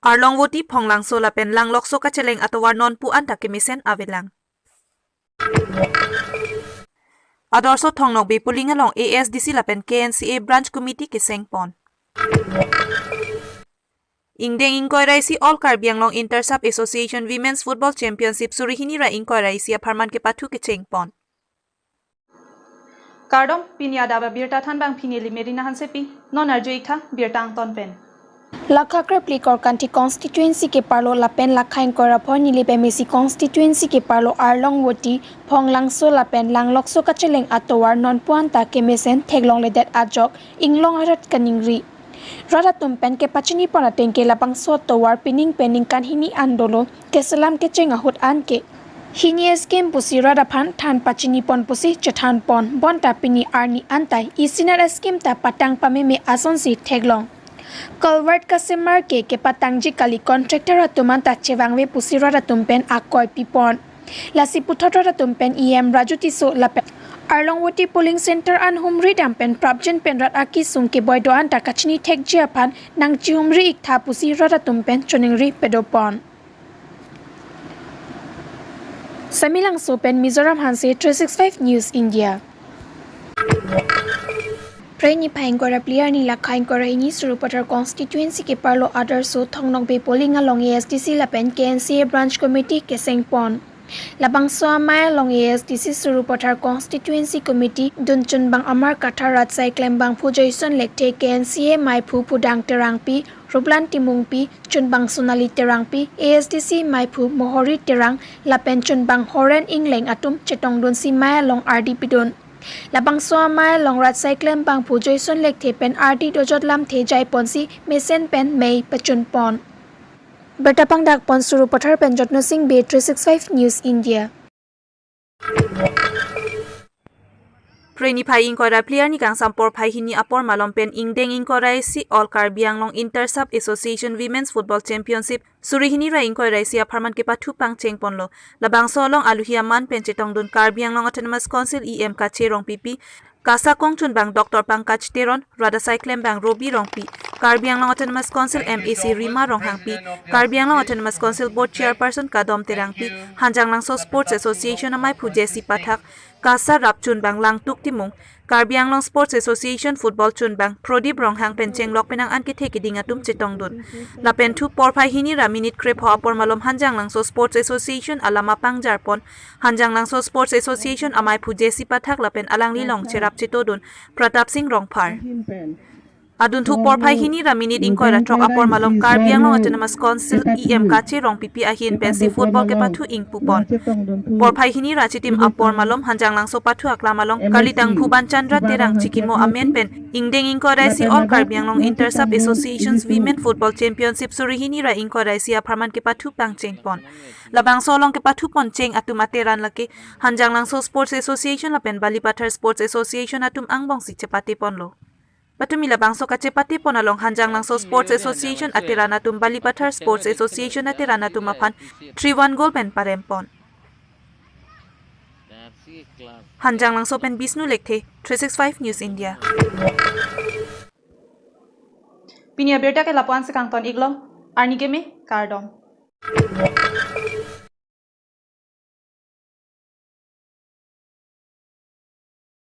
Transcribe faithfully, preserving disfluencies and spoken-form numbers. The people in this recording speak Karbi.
Arlongvoti, Phonglangso lapen Langlokso kacheleng atovar nonpu anta kemesen avelang. Adarsho Thongnokbe polling along A S D C lapen K N C A Branch Committee kesengpon. Ingdeng ingkoi ra isi All Karbi Anglong Inter Sub Association Women's Football Championship suri hini ra ingkoi ra isi apharman kepathu kechengpon. Kardom, pini adap abirta thanbang pini Limerina Hansepi, non arju-ik tha birta angton pen. Lakha krephli Korkanthi constituency keparlo lapen lakha ingkoi ra phongo nilip M A C constituency keparlo Arlongvoti, Phonglangso lapen Langlokso kacheleng atovar nonpu anta kemesen theklongledet ajok inglong arat kaningri. Rat atum pen kepachinipon ateng ke labangso atovar pining pen ningkan hini an dolo, keselam kecheng ahut an ke hini a-scheme pusi rat aphan than pachinipon pusi chethanpon, bonta pini arni anta isinat a-scheme ta patang pameme asonsi theklong. Culvert kasemar ke kepatangji kali, contractor atum anta chevangve pusi rat atum pen akoi pipon. Lasi puthot rat atum pen E M Raju Tisso lapen Arlongvoti polling center an humri dam pen prapjin pen rat akesung keboi do anta kachini thekji aphan nangchihumri-ik tha pusi rat atum pen choningri pedopon. Samelangso pen Mizoram Hanse, three six five News India. Phre niphai ingkoi ra phli arni lakha ingkoi ra hini Sarupathar constituency keparlo Adarsho Thongnokbe polling along A S D C lapen K N C A Branch Committee kesengpon. Labangso amei along A S D C Sarupathar constituency committee dunchunbang Amar Kathar, ratsai klembangphu Joyson Lekthe, K N C A meiphu Phudang Terangpi, Ruplan Timungpi, chunbang Sonali Terangpi, A S D C meiphu Mohori Terang lapen chunbang Horen Engleng atum chetongdunsi mei along ardi pidun. Labangso amei along ratsai klembangphu Joyson Lekthe pen ardi dojot lamthe jaiponsi mesen pen mei pachunpon. Birta pangdakpon Sarupathar pen Jotno Singh Bey, three six five News India. Phre niphai ingkoi ra phli arni kangsam porphai hini apor malom pen ingdeng ingkoi ra isi All Karbi Anglong Inter Sub Association Women's Football Championship suri hini ra ingkoi ra isi apharman kepathu pangchengponlo. Labangso along aluhi aman pen chetongdun Karbi Anglong Autonomous Council E M Kache Rongpipi, KASA kongchunbang Doctor Pankaj Teron, rat asai klembang Robi Rongpi, Karbi Anglong Autonomous Council M A C Rima Ronghangpi, Karbi Anglong Autonomous Council Board Chairperson Kadom Terangpi, Hanjanglangso Sports Association ameiphu J C Pathak, KASA rapchunbang Langtuk Timung, Karbi Anglong Sports Association football chunbang Prodip Ronghang pen chenglok penang an kethe keding atum chetongdun. Lapen thu porphai hini ra minute krepho apor malom Hanjanglangso Sports Association alama pangjarpon. Hanjanglangso Sports Association ameiphu J C Pathak lapen alanglilong cherap chetodun Pratap Singh Rongphar. Adunthu porphai hini ra minute ingkoi ra throk apor malom Karbi Anglong Autonomous Council E M Kache Rongpipi ahin pensi football kepathu ingpupon. Porphai hini ra chitim apor malom Hanjanglangso pathu aklam along kalitang Bhuban Chandra Terang chikimo amen pen ingdeng ingkoi ra isi All Karbi Anglong Inter Sub Associations Women Football Championship suri hini ra ingkoi ra isi apharman kepathu pangchengpon. Labangso along kepathupon cheng atum ateran lake Hanjanglangso Sports Association lapen Balipathar Sports Association atum angbongsi chepateponlo. Patumi labangso kachepatepon along Hanjanglangso Sports Association ateran atum Balipathar Sports Association ateran atum aphan three one goal pen parempon. Hanjanglangso pen Bishnu Lekthe, three six five News India. Pini abirta ke lapu-an si kangton-iklo, arni keme, kardom.